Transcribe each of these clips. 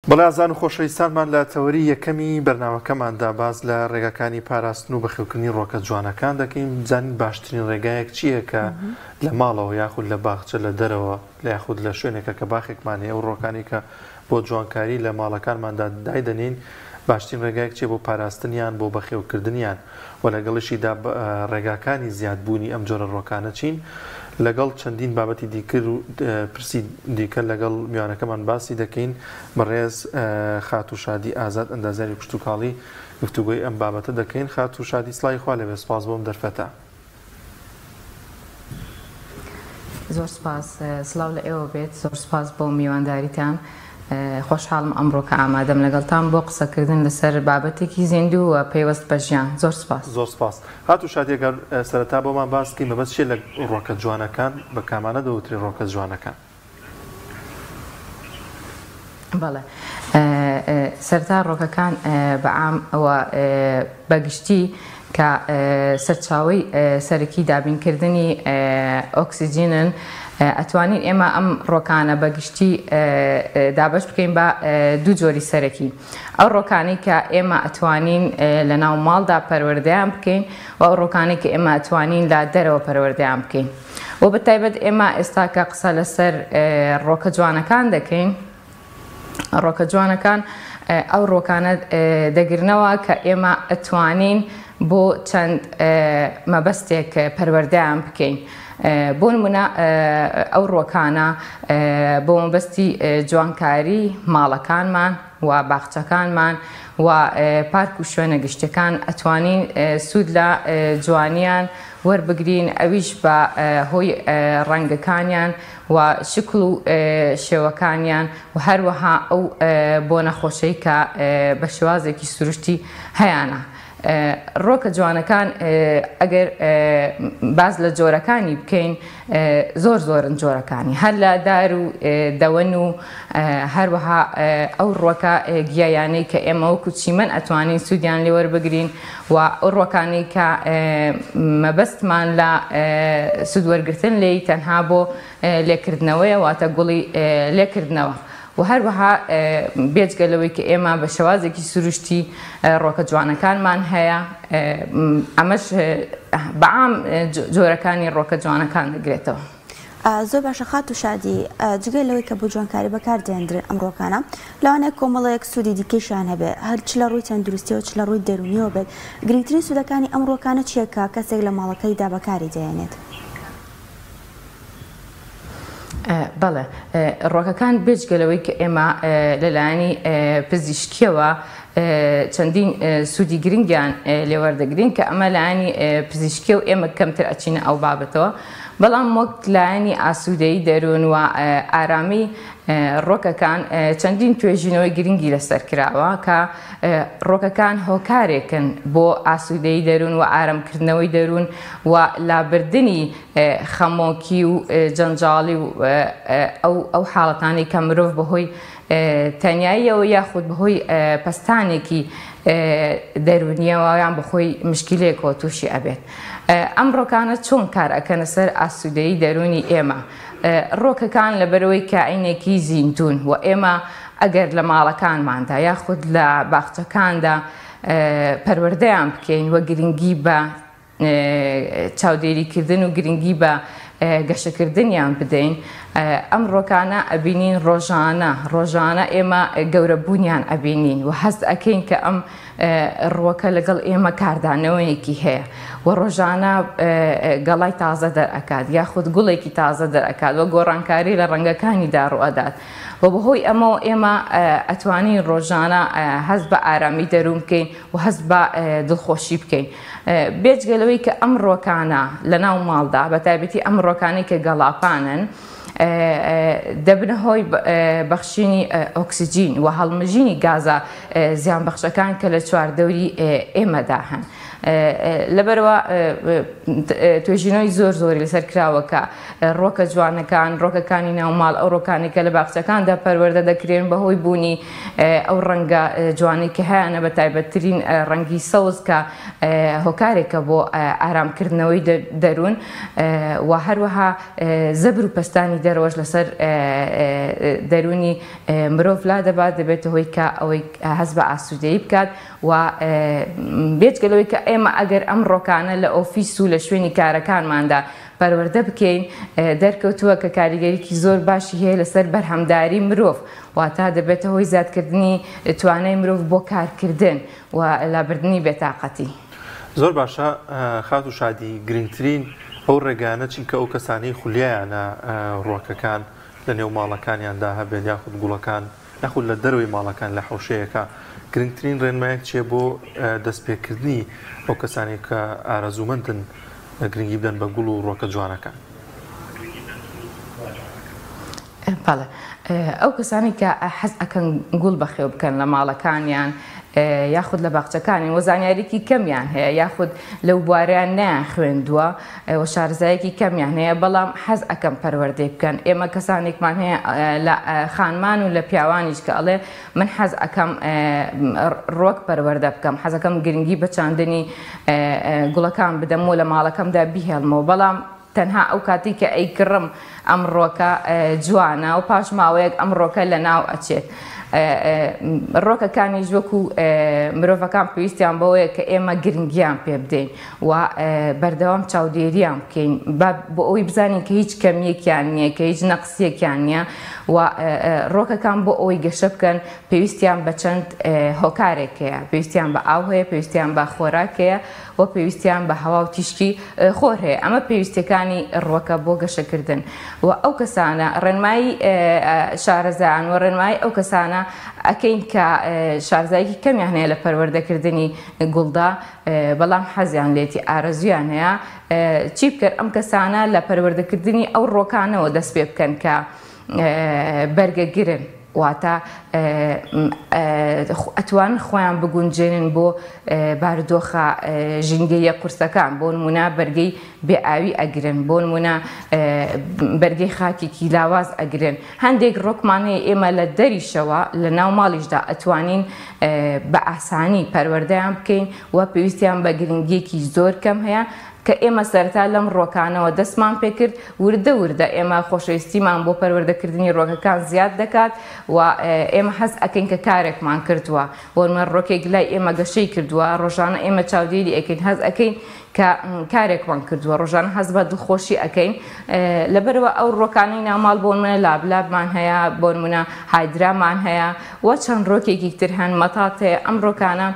بەڵێ ئازان و خۆشەویستانمان لە تەوەری یەکەمی بەرنامەکەماندا باس لە ڕێگاکانی پاراستن و بەخێوکردنی ڕۆکە جوانەکان دەکەین، بزانین باشترین ڕێگایەک چییە کە لە ماڵەوە یاخود لە باخچە لە دەرەوە لە یاخود لە شوێنێکە کە باخێکمان هەیە ئەو ڕۆکانەی کە بۆ جوانکاری لە ماڵەکانماندا دایدەنێین باشترین ڕێگایەک چییە بۆ پاراستنیان بۆ بەخێوکردنیان و لەگەڵیشیدا ڕێگاکانی زیادبوونی ئەم جۆرە ڕۆکانە چین؟ لەگەڵ چەندین بابەتی دیکر و پرسی دیکە لەگەڵ میوانەکەمان باسی دەکەین بەڕێز خاتوو شادی ئازاد ئەندازیاری کشتوکاڵی گفتوگۆی ئەم بابەتە دەکەین خاتوو شادی سڵاوی خوا لێبێ سپاس بۆ ئەم دەرفەتە. زۆر سپاس سڵاو لە ئێوە بێت زۆر سپاس بۆ میوانداریتان خۆشحاڵم ئەمڕۆ کە ئامادەم لەگەڵتان بۆ قسەکردن لەسەر بابەتێکی زیندوو و پەیوەست بە ژیان. زۆر سپاس. زۆر سپاس. خاتوو شادی ئەگەر سەرەتا بۆمان باس بکەی مەبەست چیە لە ڕۆکە جوانەکان؟ بە کامانە دەوترێ ڕۆکە جوانەکان؟ بەڵێ سەرەتا ڕۆکەکان بە عام و بە گشتی کە سەرچاوەی سەرەکی دابینکردنی ئۆکسجینن، ئەتوانین ئێمە ئەم ڕۆکانە بە گشتی دابەش بکەین بە دوو جۆری سەرەکی، ئەو ڕۆکانەی کە ئێمە ئەتوانین لە ناو ماڵدا پەروەردەیان بکەین و ئەو ڕۆکانەی کە ئێمە ئەتوانین لە دەرەوە پەروەردەیان بکەین و بە تایبەت ئێمە ئێستا کە قسە لەسەر ڕۆکە جوانەکان دەکەین، ڕۆکە جوانەکان ئەو ڕۆکانە دەگرنەوە کە ئێمە ئەتوانین بۆ چەند مەبەستێک پەروەردەیان بکەین. بۆ نمونە ئەو ڕۆکانە بۆ مەبەستی جوانکاری ماڵەکانمان و باخچەکانمان و پارک و شوێنە گشتیەکان ئەتوانین سوود لە جوانیان وەربگرین ئەویش بە هۆی ڕەنگەکانیان و شکڵ و شێوەکانیان و هەروەها ئەو بۆنە خۆشەی کە بە شێوازێکی سروشتی هەیانە. ڕۆکە جوانەکان ئەگەر باس لە جۆرەکانی بکەین زۆر زۆرن جۆرەکانی هەر لە دار و دەوەن و هەروەها ئەو ڕوەکە گیایانەی کە ئێمە وەکو چیمەن ئەتوانین سوودیان لێ وەربگرین و ئەو ڕوەکانەی کە مەبەستمان لە سوود وەرگرتن لێی تەنها بۆ لێکردنەوەیە واتە گوڵی لێکردنەوە و هەروەها بێجگە لەوەی کە ئێمە بە شێوازێکی سروشتی ڕۆکە جوانەکانمان هەیە ئەمەش بەعام جۆرەکانی ڕۆکە جوانەکان دەگرێتەوە. زۆر باشە خاتوو شادی، جگە لەوەی کە بۆ جوانکاری بەکار دێندرێن ئەم ڕۆکانە، لەوانەیە کۆمەڵێک سوودی دیکەیشیان هەبێت، هەر چ لە ڕووی تەندروستیەوە چ لە ڕووی دەروونیەوە بێت، گرنگترین سوودەکانی ئەم ڕۆکانە چییە کە کەسێک لە ماڵەکەیدا بەکاری دێنێت؟ بەڵێ، ڕۆکەکان بێجگە لەوەی کە ئێمە لەلایەنی پزیشکیەوە چەندین سوودی گرنگیان لێوەردەگرین کە ئەمە لایەنی پزیشکیە و ئێمە کەمتر ئەچینە ئەو بابەتەوە، بەڵام وەک لایەنی ئاسوودەیی دەروون و ئارامی ڕۆکەکان چەندین توێژینەوەی گرنگی لەسەر کراوە کە ڕۆکەکان هۆکارێکن بۆ ئاسوودەیی دەروون و ئارامکردنەوەی دەروون و لابردنی خەمۆکی و جەنجاڵی و ئەو حاڵەتانەی کە مرۆڤ بەهۆی تەنیاییەوە یاخود بەهۆی پەستانێکی دەروونیەوە یان بەخۆی مشکیلەیەکەوە تووشی ئەبێت. ئەم ڕۆکانە چۆن کار ئەکەنە سەر ئاسوودەیی دەروونی ئێمە؟ ڕۆکەکان لەبەرئەوەی کائینێکی زیندوون و ئێمە ئەگەر لە ماڵەکانماندا یاخود لە باخچەکاندا پەروەردەیان بکەین و گرنگی بە چاودێریکردن و گرنگی بە گەشەکردنیان بدەین ئەم ڕۆکانە ئەبینین ڕۆژانە ڕۆژانە ئێمە گەورەبوونیان ئەبینین و هەست ئەکەین کە ئەم ڕووەکە لەگەڵ ئێمە کاردانەوەیەکی هەیە و ڕۆژانە گەڵای تازە دەرئەکات یاخود گوڵێکی تازە دەرئەکات و گۆڕانکاری لە ڕەنگەکانیدا ڕوئەدات و بەهۆی ئەمەوە ئێمە ئەتوانین ڕۆژانە هەست بە ئارامی دەروون بکەین و هەست بە دڵخۆشی بکەین. بێجگە لەوەی کە ئەم ڕۆکانە لە ناو ماڵدا بە تایبەتی ئەم ڕۆکانەی کە گەڵاپانن دەبنە هۆی بەخشینی ئۆکسجین و هەڵمژینی گازە زیانبەخشەکان کە لە چواردەوری ئێمەدا هەن. لەبەرئەوە توێژینەوەی زۆر زۆری لەسەر کراوە کە ڕۆکە جوانەکان، ڕۆکەکانی ناو ماڵ، ئەو ڕۆکانەی کە لە باخچەکاندا پەروەردە دەکرێن بەهۆی بوونی ئەو ڕەنگە جوانەی کە هەیانە بە تایبەتترین ڕەنگی سەوز کە هۆکارێکە بۆ ئارامکردنەوەی دەروون و هەروەها زەبر و پەستانی دەرەوەش لەسەر دەروونی مرۆڤ لادەبات دەبێتە هۆی کە ئەوەی هەست بە ئاسوودەیی بکات و بێجگە لەوەی کە ئێمە ئەگەر ئەم ڕۆکانە لە ئۆفیس و لە شوێنی کارەکانماندا پەروەردە بکەین دەرکەوتووە کە کاریگەریی زۆر باشی هەیە لەسەر بەرهەمداری مرۆڤ واتە دەبێتە هۆی زیادکردنی توانای مرۆڤ بۆ کارکردن و لابردنی بێتاقەتی. زۆر باشە خاتوو شادی گرنگترین ئەو ڕێگایانە چین کە ئەو کەسانەی خولیایانە ڕوەکەکان لە نێو ماڵەکانیاندا هەبێت یاخود گوڵەکان یاخود لە دەرەوەی ماڵەکان لە حەوشەیەکە گرنگترین ڕێنمایەک چیە بۆ دەستپێکردنی ئەو کەسانەی کە ئارەزوومەندن گرنگی بدەن بە گوڵ و ڕوەکە جوانەکان؟ بەڵێ ئەو کەسانەی کە حەز ئەکەن گوڵ بەخێو بکەن لە ماڵەکانیان یاخود لە باخچەکانیان وە زانیاریکی کەمیان هەیە یاخود لەو بوارەیان نەیان خوێندووە و شارەزایەکی کەمیان هەیە بەڵام حەز ئەکەم پەروەردەی بکەن ئێمە کەسانێکمان هەیە لە خانمان و لە پیاوانیش کە ئەڵێ من حەز ئەکەم ڕوەک پەروەردە بکەم حەزەکەم گرنگی بە چاندنی گوڵەکان بدەم و لە ماڵەکەمدا بیهێڵمەوە بەڵام تەنها ئەو کاتەی کە ئەیکڕم ئەم ڕۆکە جوانە و پاش ماوەیەک ئەم ڕۆکە لەناو ئەچێت. ڕۆکەکانیش وەکو مرۆڤەکان پێویستیان بەوەیە کە ئێمە گرنگیان پێ بدەین و بەردەوام چاودێریان بکەین بۆ ئەوەی بزانین کە هیچ کەمیەکیان نییە کە هیچ نەقسیەکیان نییە و ڕۆکەکان بۆ ئەوەی گەشە بکەن پێویستیان بە چەند هۆکارێک هەیە پێویستیان بە ئاو هەیە پێویستیان بە خۆراک هەیە و پێویستیان بە هەوا و تیشکی خۆر هەیە، ئەمە پێویستیەکانی ڕوەکە بۆ گەشەکردن و ئەو کەسانە ڕێنمایی شارەزایان و ڕێنمایی ئەو کەسانە ئەکەین کە شارەزایەکی کەمیان هەیە لە پەروەردەکردنی گوڵدا بەڵام حەزیان لێتی ئارەزویان هەیە چی بکەن ئەم کەسانە لە پەروەردەکردنی ئەو ڕۆکانەوە دەست پێ بکەن کە بەرگەگرن. واتە ئەتوانن خۆیان بگونجێنن بۆ بارودۆخە ژینگەییە قورسەکان، بۆ نموونە بەرگەی بێ ئاوی ئەگرن، بۆ نموونە بەرگەی خاکێکی لاواز ئەگرن. هەندێک ڕۆکمان هەیە ئێمە لە دەریشەوە لە ناو ماڵیشدا ئەتوانین بە ئاسانی پەروەردەیان بکەین و پێویستیان بە گرنگییەکی زۆر کەم هەیە. کە ئێمە سەرەتا لەم ڕوەکانەوە دەستمان پێکرد، وردە وردە ئێمە خۆشەویستیمان بۆ پەروەردەکردنی ڕوەکەکان زیاد دەکات و ئێمە هەست ئەکەین کە کارێکمان کردووە، بۆ نموونە ڕوەکێک لای ئێمە گەشەی کردووە، ڕۆژانە ئێمە چاودێری ئەکەین، هەست ئەکەین کە کارێکمان کردووە، ڕۆژانە هەست بە دڵخۆشی ئەکەین، لەبەرئەوە ئەو ڕوەکانەی ناو ماڵ بۆ نموونە لابلابمان هەیە، بۆ نموونە هایدرامان هەیە و چەند ڕوەکێکی تر هەن، مەتات هەیە، ئەم ڕوەکانە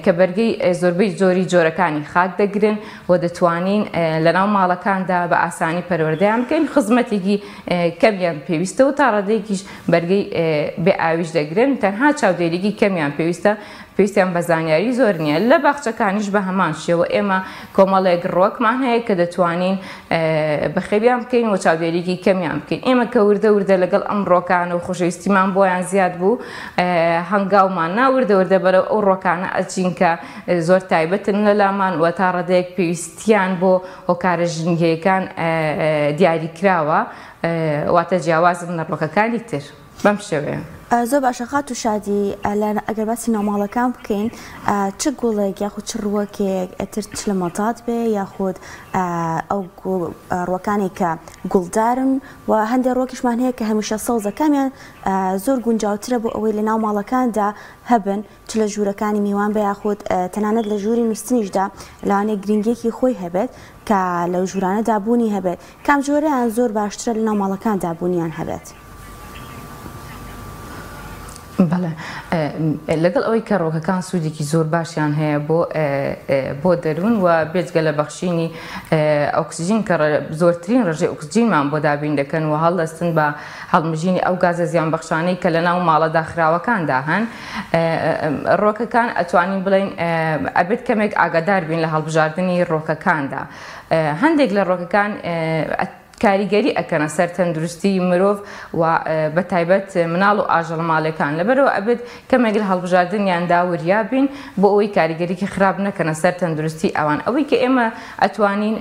کە بەرگەی زۆربەی زۆری جۆرەکانی خاک دەگرن و دەتوانین لەناو ماڵەکاندا بە ئاسانی پەروەردەیان بکەین، خزمەتێکی کەمیان پێویستە و تا ڕادەیەکیش بەرگەی بێ ئاویش دەگرن، تەنها چاودێریی کەمیان پێویستە، پێویستیان بە زانیاری زۆر نییە. لە باخچەکانیش بە هەمان شێوە ئێمە کۆمەڵێک ڕوەکمان هەیە کە دەتوانین بەخێویان بکەین و چاودێریی کەمیان بکەین. ئێمە کە وردە وردە لەگەڵ ئەم ڕۆکانە و خۆشەویستیمان بۆیان زیاد بوو هەنگاومان نا وردە وردە بەرەو ئەو ڕۆکانە ئەچین کە زۆر تایبەتن لە لامان و تا ڕادەیەک پێویستیان بۆ هۆکارە ژینگەیەکان دیاریکراوە واتە جیاوازن لە ڕۆکەکانی تر. بەم شێوەیە. زۆر باشە خاتوو شادی ئەگەر باسی ناوماڵەکان بکەین چ گوڵێک یاخود چ ڕووەکێک ئەتر چ لە مەتات بێ یاخود ئەو ڕووەکانی کە گوڵدارن و هەندێک ڕۆکیشمان هەیە کە هەمیشە سەوزە کامیان زۆر گونجاوترە بۆ ئەوەی لە ناو ماڵەکاندا هەبن چ لە ژوورەکانی میوان بە یاخود تەنانەت لە ژووری نووستنیشدا لەوانەیە گرنگیەکی خۆی هەبێت کە لەو ژوورانەدا بوونی هەبێت کام جۆرەیان زۆر باشترە لە ناو ماڵەکاندا بوونیان هەبێت؟ بەڵێ لەگەڵ ئەوەی کە ڕۆکەکان سوودێکی زۆر باشیان هەیە بۆ بۆ دەروون و بێجگە لە بەخشینی ئۆکسجین کە زۆرترین ڕێژەی ئۆکسجینمان بۆ دابین دەکەن و هەڵدەستن بە هەڵمژینی ئەو گازە زیانبەخشانەی کە لەناو ماڵە داخراوەکاندا هەن ڕۆکەکان ئەتوانین بڵێین ئەبێت کەمێک ئاگادار بین لە هەڵبژاردنی ڕۆکەکاندا هەندێک لە ڕۆکەکان. کاریگەری ئەکەنە سەر تەندروستی مرۆڤ و بە تایبەت مناڵ و ئاژەڵە ماڵیەکان لەبەرئەوە ئەبێت کەمێک لە هەڵبژاردنیاندا وریا بین بۆ ئەوەی کاریگەریی خراپ نەکەنە سەر تەندروستی ئەوان. ئەوەی کە ئێمە ئەتوانین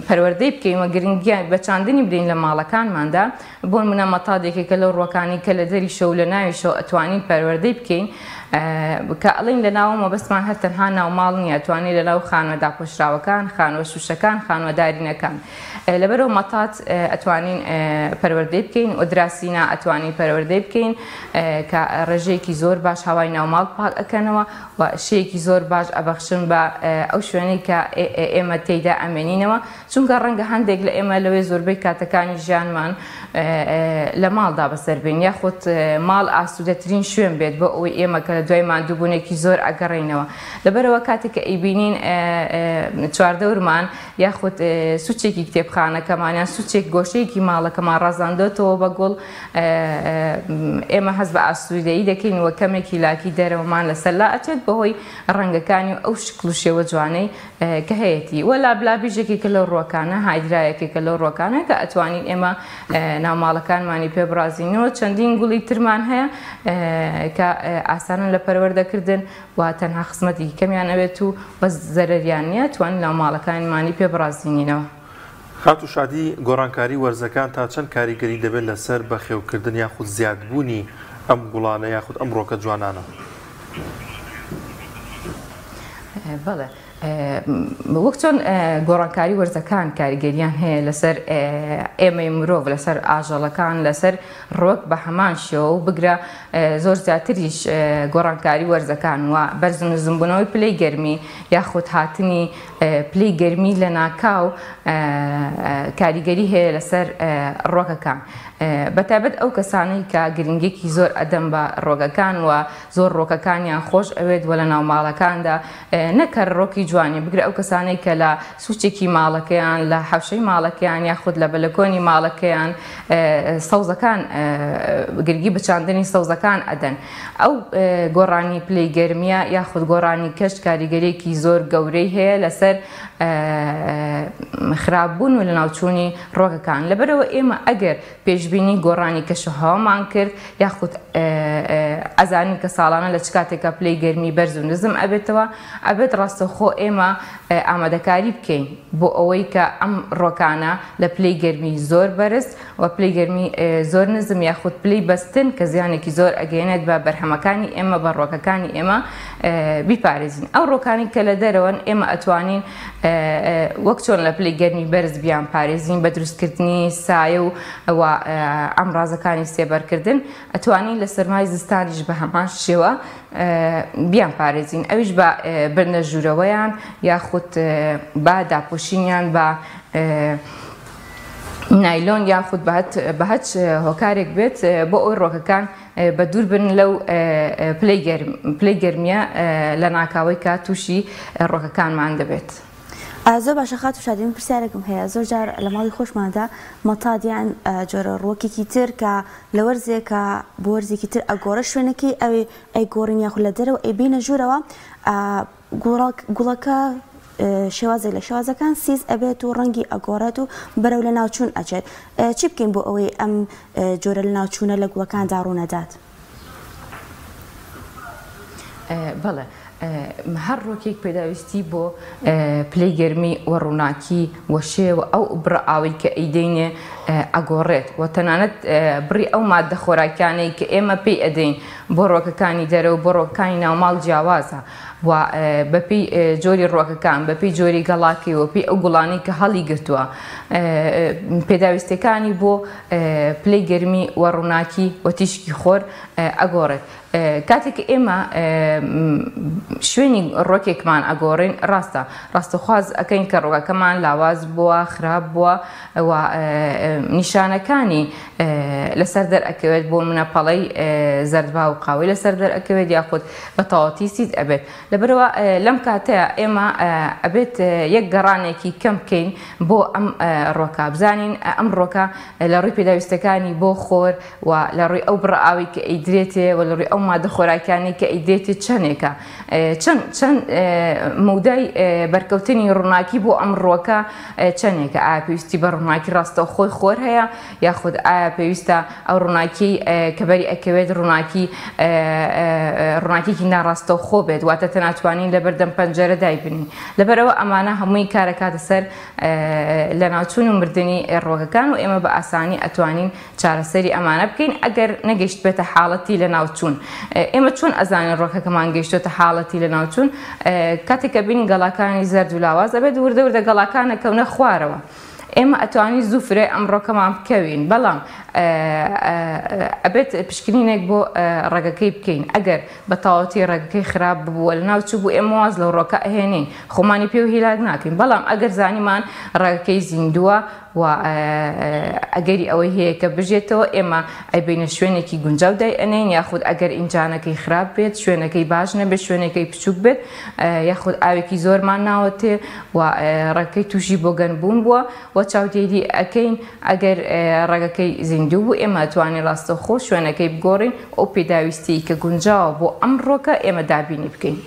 پەروەردەی بکەین و گرنگی بە چاندنی بدەین لە ماڵەکانماندا، بۆ نمونە مەتاد یەکێکە لەو ڕووەکانەی کە لە دەریشەوە و لە ناویشەوە ئەتوانین پەروەردەی بکەین. کە ئەڵێین لە ناوە مەبەستمان هەر تەنها ناوماڵ نییە، ئەتوانین لە ناو خانووە داپۆشراوەکان، خانووە شووشەکان، خانووە دارینەکان. لەبەرئەوە مەتات ئەتوانین پەروەردەی بکەین و دراسینا ئەتوانین پەروەردەی بکەین کە ڕێژەیەکی زۆر باش هەوای ناوماڵ پاک ئەکەنەوە و شێیەکی زۆر باش ئەبەخشن بە ئەو شوێنەی کە ئێمە تێیدا ئەمێنینەوە چونکە ڕەنگە هەندێک لە ئێمە لەوێ زۆربەی کاتەکانی ژیانمان لە ماڵدا بەسەر بین یاخود ماڵ ئاسوودەترین شوێن بێت بۆ ئەوەی ئێمە کە لە دوای ماندووبوونێکی زۆر ئەگەڕێینەوە لەبەرەوە کاتێک کە ئەیبینین چواردەورمان یاخود سوچێکی کتێبخانەکەمان یان سوچێک گۆشەیەکی ماڵەکەمان ڕازاندۆتەوە بە گوڵ ئێمە هەست بە ئاسوودەیی دەکەین و کەمێکی لاکی دەرەوەمان لەسەر لا ئەچێت بەهۆی ڕەنگەکانی و ئەو شکل و شێوە جوانەی کە هەیەتی وە لابلابیش یەکێکە لەو ڕووەکانە هایدرا یەکێکە لەو ڕووەکانە کە ئەتوانین ئێمە ناوماڵەکانمانی پێ بڕازینەوە چەندین گوڵی ترمان هەیە کە ئاسانن لە پەروەردەکردن و تەنها خزمەتێکی کەمیان ئەوێت و بەس زەرەریان نییە توانین ناوماڵەکانمانی پێ بڕازینینەوە. خاتوو شادی، گۆڕانکاری وەرزەکان تا چەند کاریگەری دەبێت لەسەر بەخێوکردن یاخود زیادبوونی ئەم گوڵانە یاخود ئەم ڕۆکە جوانانە؟ بەڵێ وەک چۆن گۆڕانکاری وەرزەکان کاریگەریان هەیە لەسەر ئێمەی مرۆڤ لەسەر ئاژەڵەکان لەسەر ڕوەک بە هەمان شێوە و بگرە زۆر زیاتریش گۆڕانکاری وەرزەکان و بەرز و نزمبوونەوەی پلەی گەرمی یاخود هاتنی پلەی گەرمی لەناکاو کاریگەری هەیە لەسەر ڕوەکەکان بەتایبەت ئەو کەسانەی کە گرنگێکی زۆر ئەدەن بە ڕۆگەکان و زۆر ڕۆکەکانیان خۆش ئەوێت و لە ناوماڵەکاندا نەک هەر ڕۆکی جوانی بگرە ئەو کەسانەی کە لە سوچێکی ماڵەکەیان لە حەوشەی ماڵەکەیان یاخود لە بەلەکۆنی ماڵەکەیان سەوزەکان گرنگی بە چاندنی سەوزەکان ئەدەن ئەو گۆڕانی پلەی گەرمیە یاخود گۆڕانی کەش کاریگەریەکی زۆر گەورەی هەیە لەسەر خراپبوون و لەناوچوونی ڕۆکەکان لەبەرەوە ئێمە ئەگەر پێشبینی گۆڕانی کەشوهەوامان کرد یاخود ئەزانین کە ساڵانە لە چ کاتێکا پلەی گەرمی بەرز و نزم ئەبێتەوە ئەبێت ڕاستەوخۆ ئێمە ئامادەکاری بکەین بۆ ئەوەی کە ئەم ڕۆکانە لە پلەی گەرمی زۆر بەرز و پلەی گەرمی زۆر نزم یاخود پلەی بەستن کە زیانێکی زۆر ئەگەیەنێت بە بەرهەمەکانی ئێمە بە ڕۆکەکانی ئێمە بیپارێزین ئەو ڕۆکانی کە لە دەرەوەن ئێمە ئەتوانین وەک چۆن لە پلەی گەرمی بەرز بیان پارێزین بە دروستکردنی سایە و و ئامرازەکانی سێبەرکردن ئەتوانین لە سەرمای زستانیش بە هەمان شێوە بیان پارێزین ئەویش بە بردنە ژوورەوەیان یاخود بە داپۆشینیان بە نایلۆن یاخود بە هەچ هۆکارێک بێت بۆ ئەوی ڕۆکەکان بە دوور بن لەو پلەی گەرمیە لە ناکاوەی کە تووشی ڕۆکەکانمان دەبێت. زۆر باشە خاتوو شادی من پرسیارێکم هەیە زۆر جار لە ماڵی خۆشماندا مەتاد یان جۆرە ڕووەکێکی تر کە لە وەرزێکە بۆ وەرزێکی تر ئەگۆڕێ شوێنەکەی ئەوێ ئەیگۆڕین یاخود لە دەرەوە ئەیبینە ژوورەوە گوڵەکە شێوازێک لە شێوازەکان سیس ئەبێت و ڕەنگی ئەگۆڕێت و بەرەو لە ناوچوون ئەچێت چی بکەین بۆ ئەوەی ئەم جۆرە لە ناوچوونە لە گوڵەکاندا ڕوونەدات؟ بەڵێ هەر ڕۆکێک پێداویستی بۆ پلەی گەرمی و ڕووناکی و شێ و ئەو بڕە ئاوەی کە ئەیدەینێ ئەگۆڕێت و تەنانەت بڕی ئەو ماددە خۆراکیانەی کە ئێمە پێی ئەدەین بۆ ڕۆکەکانی دەرەوە بۆ ڕۆکەکانی ناوماڵ جیاوازە و بەپێی جۆری ڕوەکەکان، بەپێی جۆری گەڵاکەی و پێی ئەو گوڵانەی کە هەڵی گرتووە، پێداویستیەکانی بۆ پلەی گەرمی و ڕووناکی و تیشکی خۆر ئەگۆڕێت. کاتێک کە ئێمە شوێنی ڕوەکێکمان ئەگۆڕین، ڕاستە ڕاستەخواز ئەکەین کە ڕوەکەمان لاواز بووە، خراپ بووە و نیشانەکانی لەسەر دەرئەکەوێت، بۆ منە پەڵەی زەردباو و قاوەی لەسەر دەرئەکەوێت یاخود بە تەواوەتی سیس ئەبێت. لەبەرئەوە لەم کاتەیا ئێمە ئەبێت یەک گەڕانێکی کەم بکەین بۆ ئەم ڕۆکە، بزانین ئەم ڕۆکە لە ڕووی پێداویستەکانی بۆ خۆر و لە ڕووی ئەو بڕە ئاوەی کە ئەیدرێتێ و لە ڕووی ئەو مادە خۆراکیانەی کە ئەیدرێتێ چەندێکە، چەند چەند مەودای بەرکەوتنی ڕووناکی بۆ ئەم ڕووەکە چەندێکە، ئایا پێویستی بە ڕووناکی ڕاستەوخۆی خۆر هەیە یاخود ئایا پێویستە ئەو ڕووناکی کە بەری ئەکەوێت ڕووناکی ڕووناکیکی ناڕاستەوخۆ بێت، واتە تەناتوانین لەبەردەم پەنجەرە دایبنین. لەبەرئەوە ئەمانە هەمووی کارەکاتە سەر لەناوچوون و مردنی ڕووەکەکان و ئێمە بە ئاسانی ئەتوانین چارەسەری ئەمانە بکەین ئەگەر نەگەیشتبێتە حاڵەتی لەناوچوون. ئێمە چۆن ئەزانین ڕووەکەکەمان گەیشتۆتە حاڵەتی لەناوچوون؟ کاتێک کە بینین گەڵاکانی زەرد و لاواز ئەبێت وردە وردە گەڵاکان ئەکەونە خوارەوە. ئێمە ئەتوانین زوو فرای ئەم ڕۆکەمان بکەوین بەڵام ئەبێت پشکنینێک بۆ ڕەگەکەی بکەین ئەگەر بە تەواوەتی ڕەگەکەی خراپ ببوو لەناو چوو ئێمە واز لەو ڕۆکە ئەهێنین خۆمانی پێ و هیلاک ناکەین بەڵام ئەگەر زانیمان ڕەگەکەی زیندووە و ئەگەری ئەوەی هەیە کە بژێتەوە ئێمە ئەیبەینە شوێنێکی گونجاو دای ئەنێین یاخود ئەگەر ئینجانەکەی خراپ بێت شوێنەکەی باش نەبێت شوێنەکەی بچووک بێت یاخود ئاوێکی زۆرمان ناوەتێ و ڕەگەکەی تووشی بۆگەن بوون بووە و چاودێری ئەکەین ئەگەر ڕەگەکەی زیندوو بوو ئێمە توانین ڕاستەوخۆ شوێنەکەی بگۆڕین ئەو پێداویستیی کە گونجاوە بۆ ئەم ڕۆکە ئێمە دابینی بکەین.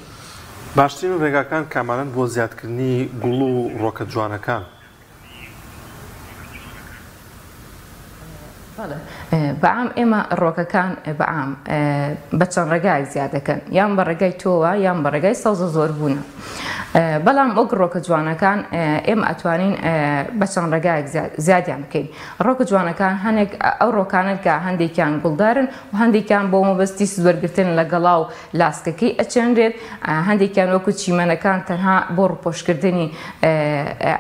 باشترین ڕێگاکان کامانەن بۆ زیادکردنی گوڵ و ڕۆکە جوانەکان؟ بەڵێ بەعام ئێمە ڕۆکەکان بەعام بە چەند ڕێگایەک زیاد دەکەن یان بە ڕێگای تۆوە یان بە ڕێگای سەوزە زۆربوونە بەڵام وەک ڕۆکە جوانەکان ئێمە ئەتوانین بە چەند ڕێگایەک زیادیان بکەین ڕۆکە جوانەکان هەنێک ئەو ڕۆکانن کە هەندێکیان گوڵدارن و هەندێکیان بۆ مەبەستی سوودوەرگرتن لە گەڵا و لاسکەکەی ئەچێنرێت، هەندێکیان وەکو چیمەنەکان تەنها بۆ ڕوپۆشکردنی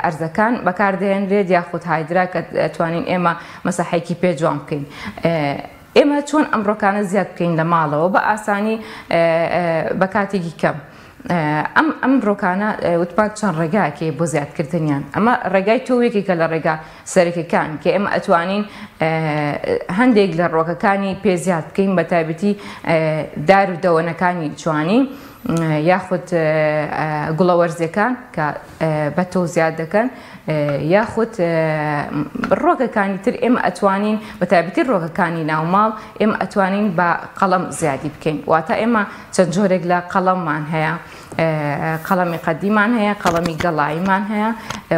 ئەرزەکان بەکاردەهێنرێت یاخود هایدرا کە توانین ئێمە مەساحێکی پێ جوان بکەین. ئێمە چۆن ئەم ڕۆکانە زیاد بکەین لە ماڵەوە بە ئاسانی بە کاتێکی کەم. ئەم ئەم ڕۆکانە وتمان چەند ڕێگاکەی بۆ زیادکردنیان ئەمە ڕێگای تۆ یەکێکە لە ڕێگا سەرەکیەکان کە ئێمە ئەتوانین هەندێک لە ڕۆکەکانی پێ زیاد بکەین بە تایبەتی دار و دەوەنەکانی جوانی یاخود گوڵەوەرزەکان کە بە تۆ زیاد دەکەن یاخود ڕۆکەکانی تر ئێمە ئەتوانین بە تایبەتی ڕۆکەکانی ناوماڵ ئێمە ئەتوانین بە قەڵەم زیادی بکەین واتە ئێمە چەند جۆرێک لە قەڵەممان هەیە قەڵەمی قەدیمان هەیە، قەڵەمی گەڵاییمان هەیە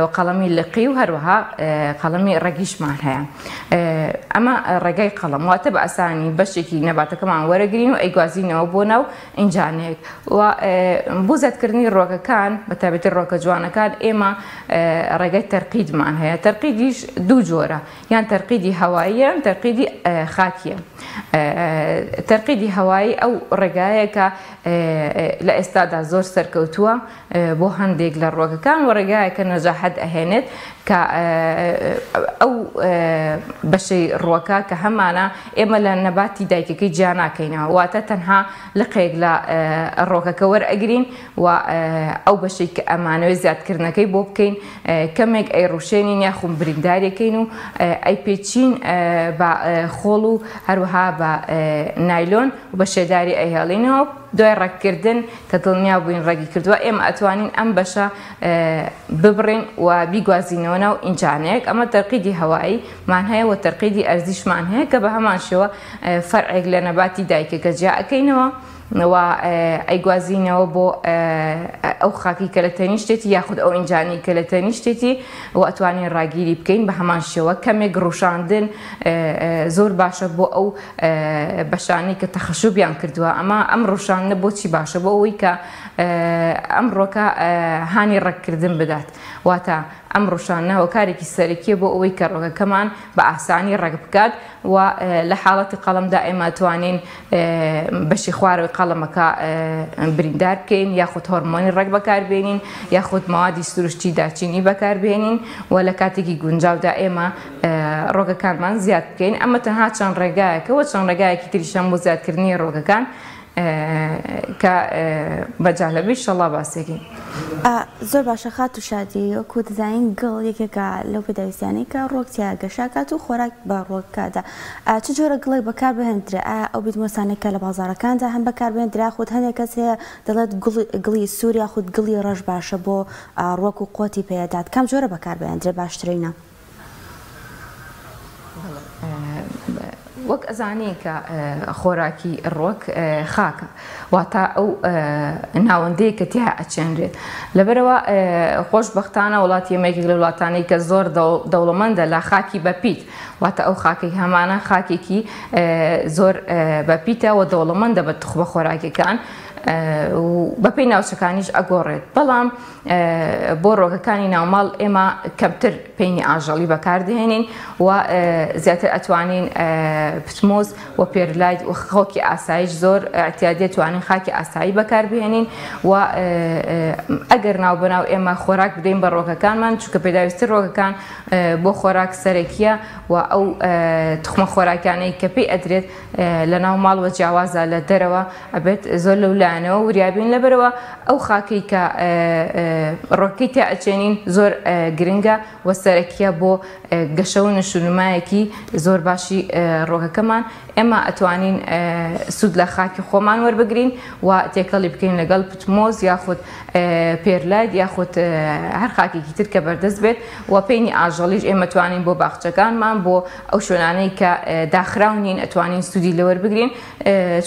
و قەڵەمی لقی و هەروەها قەڵەمی ڕەگیشمان هەیە. ئەمە ڕێگای قەڵەم واتە بە ئاسانی بەشێکی نەباتەکەمان وەرەگرین و ئەیگوازینەوە بۆ ناو ئینجانەیەک و بۆ زیادکردنی ڕۆکەکان بە تایبەتی ڕۆکە جوانەکان ئێمە ڕێگای تەرقیدمان هەیە تەرقیدیش دوو جۆرە یان تەرقیدی هەواییە یان تەرقیدی خاکیە. تەرقیدی هەوایی ئەو ڕێگایە کە لە ئێستادا زۆر سەرکەوتووە بۆ هەندێک لە ڕوەکەکان و ڕێگایەکە نەجاحەت ئەهێنێت کە ئەو بەشەی ڕوەکە کە هەمانە ئێمە لە نەباتی دایکەکەی جیا ناکەینەوە واتە تەنها لقێک لە ڕۆکەکە وەرئەگرین و ئەو بەشەی کە ئەمانەوێت زیادکردنەکەی بۆ بکەین کەمێک ئەیڕوشێنین یاخوم بریندارێکەین و ئەیپێچین بە خۆڵ و هەروەها بە نایلۆن و بە شێداری ئەیهێڵینەوە دوای ڕەگکردن کە دڵنیا بووین ڕەگی کردووە ئێمە ئەتوانین ئەم بەشە ببڕین و بیگوازینەوە ناو ئینجانەیەک ئەمە تەرقیدی هەوایی مان هەیە و تەرقیدی ئەرزیشمان هەیە کە بە هەمان شێوە فەرعێک لە نەباتی دایکەکە جیا ئەکەینەوە و ئەیگوازینەوە بۆ ئەو خاکی کە لە تەنیشتێتی یاخود ئەو ئینجانی کە لە تەنیشتێتی و ئەتوانین ڕاگیری بکەین بە هەمان شێوە کەمێک ڕوشاندن زۆر باشە بۆ ئەو بەشانی کە تەخەشوبیان کردووە ئەمە ئەم ڕوشاندنە بۆچی باشە بۆ ئەوەی کە ئەم ڕۆکە هانی ڕەگکردن بدات واتە ئەم ڕوشاندنە هۆکارێکی سەرەکیە بۆ ئەوەی کە ڕۆکەکەمان بە ئاسانی ڕەگ بکات و لە حاڵەتی قەڵەمدا ئێمە توانین بەشی خوارەوەی قەڵەمەکە بریندار بکەین یاخود هۆرمۆنی ڕەگ بەکاربێنین یاخود مەوادی سروشتی دارچینی بەکاربێنین و لە کاتێکی گونجاودا ئێمە ڕۆگەکانمان زیاد بکەین ئەمە تەنها چەند ڕێگایەکە و چەند ڕێگایەکی تریشەم بۆ زیادکردنی ڕۆگەکان کە مەجال هەبێ ئیشەڵا باسێکین. زۆر باشە خاتوو شادی وەکو دەزانین گڵ یەکێکە لەو پێداویستیانەی کە ڕۆک تیا گەشاکات و خۆراک بە ڕۆککادا چ جۆرە گڵێک بەکار بهێندرێ ئایا ئەو بیتمۆسانەی کە لە بازاڕەکاندا هەن بەکار بهێندرێ یاخود هەندێک کەس هەیە دەڵێت گڵی سوور یاخود گڵی ڕەش باشە بۆ ڕوەک و قوتی پێدات کام جۆرە بەکار بهێندرێ باشترینە؟ وەک ئەزانین کە خۆراکی ڕوەک خاکە واتە ئەو ناوەندەیە کە تیا ئەچێنرێت لەبەرەوە خۆشببختانە وڵاتی ئێمە یەکێک لە وڵاتانەی کە زۆر دەوڵەمەندە لە خاکی بەپیت واتە ئەو خاکەی هەمانە خاکێکی زۆر بەپیتە و دەوڵەمەندە بە توخمە خۆراکیەکان و بەپێی ناوچەکانیش ئەگۆڕێت بەڵام بۆ ڕۆکەکانی ناوماڵ ئێمە کەمتر پەینی ئاژەڵی بەکاردەهێنین و زیاتر ئەتوانین پتمۆز و پێرلایت و خاکی ئاسایش زۆر اعتیادیە توانین خاکی ئاسایی بەکاربهێنین و ئەگەر ناو بەناو ئێمە خۆراک بدەین بە ڕۆکەکانمان چونکە پێداویستی ڕۆکەکان بۆ خۆراک سەرەکیە و ئەو تخمە خۆراکانەی کە پێی ئەدرێت لە ناو ماڵ وە جیاوازە لە دەرەوە ئەبێت زۆر لەو لایەنەوە وریابین لەبەرەوە ئەو خاکەی کە ڕۆکەی تیا ئەچێنین زۆر گرنگە و سەرەکیە بۆ گەشە و نشونمایەکی زۆر باشی ڕۆکەکەمان ئێمە ئەتوانین سوود لە خاکی خۆمان وەربگرین و تێکەڵی بکەین لەگەڵ پتمۆز یاخود پێرلایت یاخود هەر خاکێکی تر کە بەردەست بێت و پەینی ئاژەڵیش ئێمە توانین بۆ باخچەکانمان بۆ ئەو شوێنانەی کە داخراو نین ئەتوانین سوودی لێوەربگرین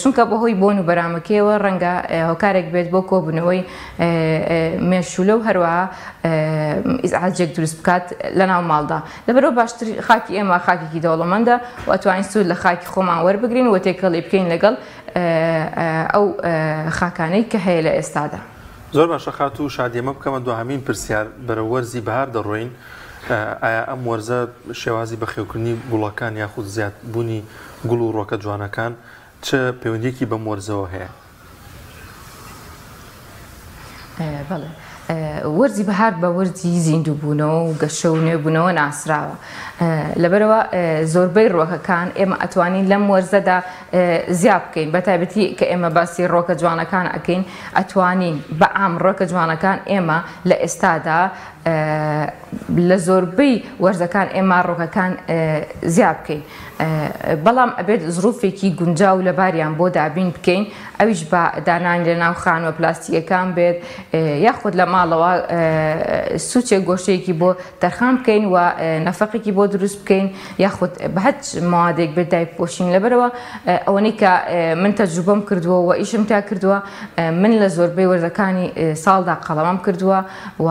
چونکە بەهۆی بۆن و بەرامەکەیەوە ڕەنگە هۆکارێک بێت بۆ کۆبوونەوەی مێشولە و هەروەها ئیزعاجێک دروست بکات لە ناو ماڵدا لەبەرەوە باشتر خاکی ئێمە خاکێکی دەوڵەمەندە و ئەتوانین سوود لە خاکی خۆمان وەربگرین و تێکەڵی بکەین لەگەڵ ئەو خاکانەی کە هەیە لە ئێستادا. زۆر باشە خاتوو شادی ئەمە بکەمە دواهەمین پرسیار بەرەو وەرزی بەهار دەڕۆین ئایا ئەم وەرزە شێوازی بەخێوکردنی گوڵەکان یاخود زیادبوونی گوڵ و ڕۆکە جوانەکان چ پەیوەندیەکی بەم وەرزەوە هەیە؟ بەڵێ وەرزی بەهار بە وەرزی زیندووبوونەوە و گەشە و نوێبوونەوە ناسراوە لەبەرەوە زۆربەی ڕوەکەکان ئێمە ئەتوانین لەم وەرزەدا زیا بکەین بە تایبەتی کە ئێمە باسی ڕۆکە جوانەکان ئەکەین ئەتوانین بە عام ڕۆکە جوانەکان ئێمە لە ئێستادا لە زۆربەی وەرزەکان ئێمە ڕۆکەکان زیا بکەین بەڵام ئەبێت زروفێکی گونجاو لەباریان بۆ دابین بکەین ئەویش بە دانانی لە ناو خانووە پلاستیکەکان بێت یاخود لە ماڵەوە سوچێک گۆشەیەکی بۆ تەرخان بکەین و نەفەقێکی بۆ دروست بکەین یاخود بە هەچ موادێک بێت دایپۆشین لەبەرەوە ئەوەنەی کە من تەجروبەم کردووە و ئیشم تا کردووە من لە زۆربەی وەرزەکانی ساڵدا قەڵەمەم کردووە و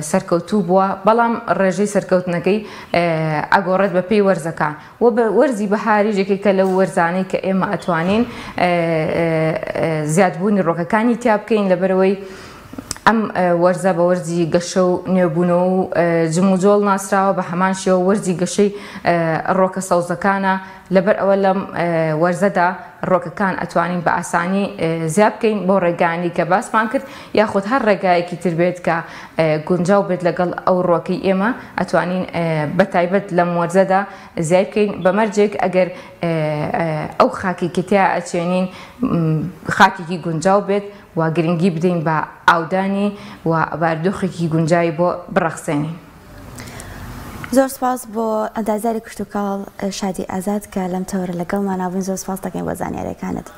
سەرکەوتوو بووە بەڵام ڕێژەی سەرکەوتنەکەی ئەگۆڕێت بە پێی وەرزەکان و بە وەرزی بەهاریش یەکێکە لەو وەرزانەی کە ئێمە ئەتوانین زیادبوونی ڕۆکەکانی تیا بکەین لەبەرەوەی ئەم وەرزە بە وەرزی گەشە و نوێبوونەوە و جموجۆڵ ناسراوە بە هەمان شێوە وەرزی گەشەی ڕۆکە سەوزەکانە لەبەر ئەوە لەم وەرزەدا ڕۆکەکان ئەتوانین بە ئاسانی زیا بکەین بۆ ڕێگانی کە باسمان کرد یاخود هەر ڕێگایەکی تر بێت کە گونجاو بێت لەگەڵ ئەو ڕۆکەی ئێمە ئەتوانین بە تایبەت لەم وەرزەدا زیای بکەین بە مەرجێک ئەگەر ئەو خاکی کە تیا ئەچێنین خاکێکی گونجاو بێت و گرنگی بدەین بە ئاودانی و بارودۆخێکی گونجاوی بۆ بڕەخسێنین. زۆر سپاس بۆ ئەندازیاری کشتوکاڵ شادی ئازاد کە لەم تەوەرە لەگەڵمانا بووین زۆر سپاس دەکەین بۆ زانیاریەکانت.